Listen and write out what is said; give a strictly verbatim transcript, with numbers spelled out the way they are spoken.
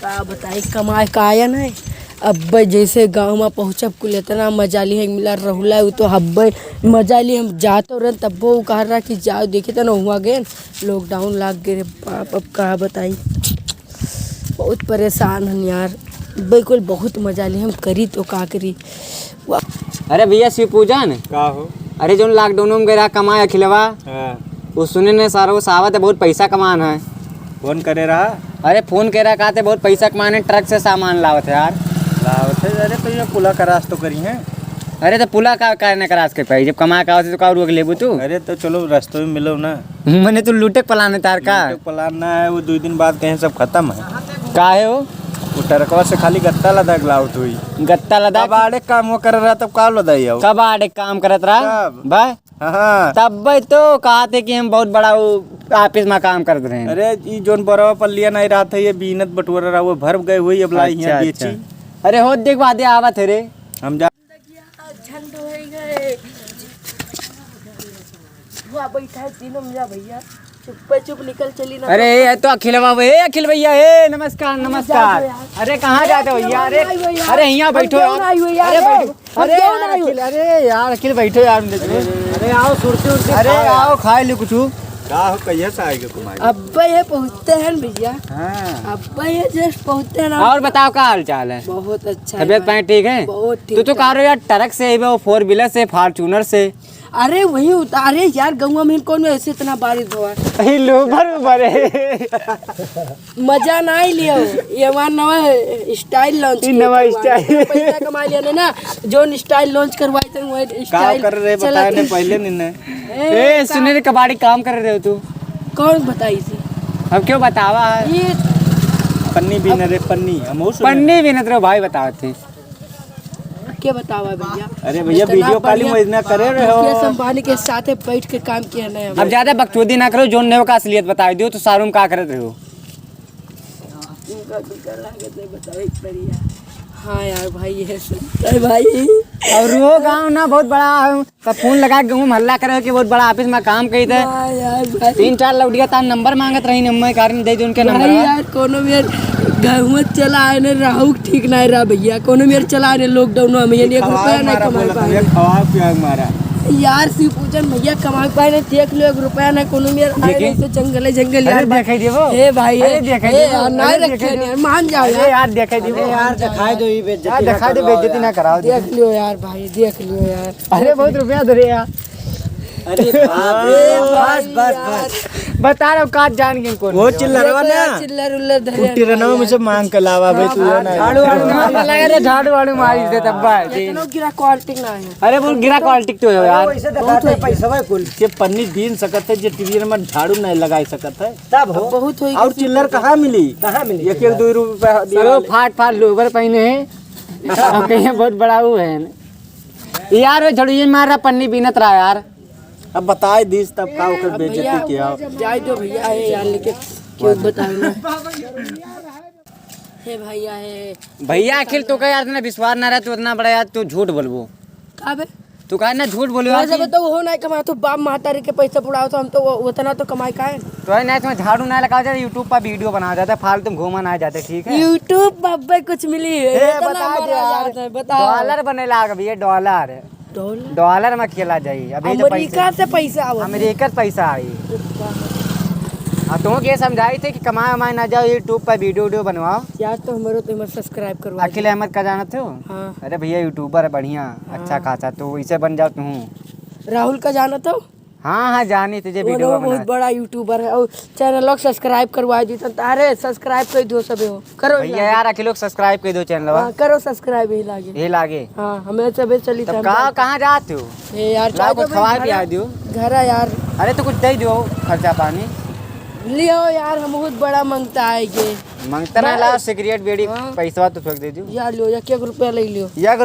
का बताई, कमाए का आया नहीं। अब्बे जैसे गाँव मा पहुँचब, कुल इतना मजा ली है, मिला रहुला, उ तो हब्बे मजा ली। हम जात रहन, तब्बो उ कह रहा कि जाओ, देखे तो ना हुआ गए, lockdown लाग गए रे बाप। अब का बताई, बहुत परेशान हन यार, बिल्कुल बहुत मजा ली हम, करी तो का करी। अरे भैया शिव पूजन। का हो? अरे जौन lockdown में गए रहा कमाए अखिलवा, हाँ। वो सुने ने सारा वो सावत है, बहुत पैसा कमान है। फोन करे रहा? अरे फोन करे रहा, कहते बहुत पैसा कमाने, truck से सामान लावत है यार। लावत है? अरे तो ये पुला cross तो करी है। अरे तो पुला का, का न cross कर पाई, जब कमा का होते तो का रोक लेबू तू? अरे तो चलो रस्तों में मिलो ना। मने तू लूटे के plan है तार का? लूटे के plan ना है, वो दो दिन बाद कहें सब खत्म है। काहे हो? वो ट्रकवा से खाली गत्ता लदा के लावत हुई। गत्ता लदा के? कबाड़े काम वो कर रहा तब का लदाई हो? कबाड़े काम करत रहा? कब? बा? हाँ, हाँ। तब भाई तो कहा थे कि हम बहुत बड़ा वो office में काम करत रहे। अरे ई जोन बरवा पल्लिया नहीं रहा था, ये बीनत बटोरा रहा, वो भर गए हुई, अब लाई अच्छा, यहाँ बेची। अच्छा। अरे हो देख बादे आवत है रे। हम जा झंड होई गए। हुआ बैठा है तीनों मियाँ भैया, चुप्पे चुप निकल चली ना। अरे, ये तो अखिल बाबू, ए अखिल भैया, ए नमस्कार, हम नमस्कार। जाते हैं यार। अरे, कहाँ अरे, जाते हो भैया? अरे, क्यों नहीं हुई यार? अरे, यहाँ हम बैठो क्यों यार। नहीं हुई यार? अरे, बैठो। हम अरे क्यों यार, नहीं हुई? अखिल, अरे यार, अखिल बैठो यार, हम देख रहे हैं। अरे, आओ, सुरती उरती अरे, खाओ यार। आओ, खाए लो कुछ। का हो, कहिया से आएगा कुमारी? अब्बे ये पहुँचते हैं भैया। हाँ। अब्बे ये just पहुँचते हैं ना। और बताओ, का हाल चाल है? बहुत अच्छा है तबीयत भाई। पानी ठीक है? बहुत ठीक तू तो ठाक। कह रहे हो यार, ट्रक से, वो four wheeler से, Fortuner से। अरे वही उतारे यार, गौवा में कौन ऐसे इतना बारिश भवा। अरे लोबर उबर है। मजा ना ही लियो, ये हमार नवा style launch ई किया नवा था, style। पैसा कमा लिया ने ना, जोन style launch करवाए थे, वही का style कर रहे, चला बताए ने तू। पहले नहीं ने। ए, ए, का सुने रे, कबाड़ी काम कर रहे हो तू? कौन बताई थी? अब क्यों बतावा है? ये पन्नी बीने रे, पन्नी, हम वो सुने। पन्नी बीनत रहो भाई, बताओ थे। के बतावा भैया? अरे भैया, इतना video calling बढ़िया में इतना करे रहे हो। मुकेश अंबानी के साथे बैठ के काम किया ना हम। अब ज्यादा बकचोदी ना करो, जोन नेव का असलियत बताई दियो, तो सारू में का करत रहो? इनका तो क्या लागत है, बताओ एक बार यार। हाँ यार भाई, ये सही है भाई। और वो गाँव ना बहुत बड़ा है, तब फोन लगा के गाँव में हल्ला करे कि बहुत बड़ा office में काम करी थे। वाह यार भाई। तीन चार लौटिया तार number मांगत रही, number कारण दे दे उनके भाई number। यार, कोनो मेर गाँव में चला आए ने, रहू ठीक नहीं रहा भैया। कोनो मेर चला आए ने, lockdown में हम ये एक रुपया नहीं कमाए पाए। खवाओ पियाओ मारा। यार, शिव पूजन भैया कमाए पाए ने, देख लो, एक रुपया नहीं कोनो मेर आए देखे? नहीं तो जंगल है, जंगल अरे यार। देखे देबो। हे भाई, अरे हे, देखे हे देबो। यार, नहीं अरे रखे देखे नहीं, देबो। मान जाओ अरे यार। यार, देखे मान देबो। जाओ, अरे यार, मान जाओ, दिखाई दो, ये बेइज्जती यार, ना दिखाई दो, कराओ, बेइज्जती यार। ना कराओ, देख लियो यार भाई, देख लियो यार। अरे बहुत रुपया धरे यार। अरे बाप रे, अरे बस, बस, यार। बस। बता रहा हूँ, काज जान के कौन वो है। चिल्लरवा देखो यार, ना, चिल्लर उल्लर धरे कुट्टी हैं रनवा भाई में से यार। मांग के लावा भाई, तू है ना। झाड़ू वाड़ू मार लगा रे, झाड़ू वाड़ू मार दे तब भाई। इतनो गिरा quality ना है। अरे वो गिरा quality तो है यार। वैसे दिखाते हैं पैसा भाई कुल। जे पन्नी बीन सकत है, जे टीवी में झाड़ू नहीं लगाई सकत है। तब हो। बहुत होई और गई चिल्लर कहाँ मिली? कहाँ मिली एक, एक चिल्लर? दो रुपया दिया सरो वाले। फाट फाट लोवर पहने हैं। अब कहीं बहुत बड़ा वो है। यार, वो झड़ुए मार रहा, पन्नी बीनत रहा यार। अब बताए दीस तब का ओकर अब बेइज्जती भैया, किया। जाए दो भैया, हे यार, लेकिन क्यों बतावे ना? हे भैया, हे। भैया, अखिल तो का यार, इतना विश्वास ना रहा, तू इतना बड़ा यार, तू झूठ बोलबो। का बे? तू काहे ना झूठ बोलबो वैसे यार? तो हो ना कमा, तो बाप महतारी के पैसा बुढ़ाओ, तो हम तो वो, उतना तो कमाई का है। तो है ना, तुम्हें झाड़ू ना लगाओ जाते, YouTube पर video बनाओ जाते, फालतू में घूमा ना जाते, ठीक है? YouTube पर अब्बे कुछ मिली है, ए, इतना बता दे बड़ा यार, याद है, बताओ। Dollar बने लाग भैया, dollar। Dollar? Dollar में खेला जाई। अभी तो अमेरिका पैसे, से पैसा आवत है। अमेरिका से पैसा आई। वाह। आ तुम के समझाई थे कि कमाए वमाए ना जाओ, YouTube पर video, video बनवाओ। यार, तो हमारो तो हमार subscribe करवा अखिल दो। अहमद का जानत हो? हाँ। अरे भैया, YouTuber है बढ़िया, हाँ। अच्छा खासा, तो इसे बन जाओ तुम। राहुल का जानत हो? हाँ, हाँ, जानी तुझे वो video लोग बना। बहुत बड़ा YouTuber है और channel लोग subscribe करवा दी तो। अरे subscribe कर दो सबे हो, करो भैया इलाज। यार, अखिल लोग subscribe कर दो channel वा। हाँ, करो subscribe यही लागे। यही लागे। हाँ, हमें सबे चली तब था का, हमारे। कहाँ जाते हो? ए यार, लाओ, चाय कुछ तो खवा भाई पिया घर, दियो। घर है यार। अरे तो कुछ दे दो, खर्चा पानी। लियो यार, हम बहुत बड़ा मंगता है ये। मंगता ना बस। लाओ, सिगरेट, बीड़ी, हाँ। पैसवा तो फेंक दे दो। या लियो, एक, एक रुपया ले लियो। एक रुपया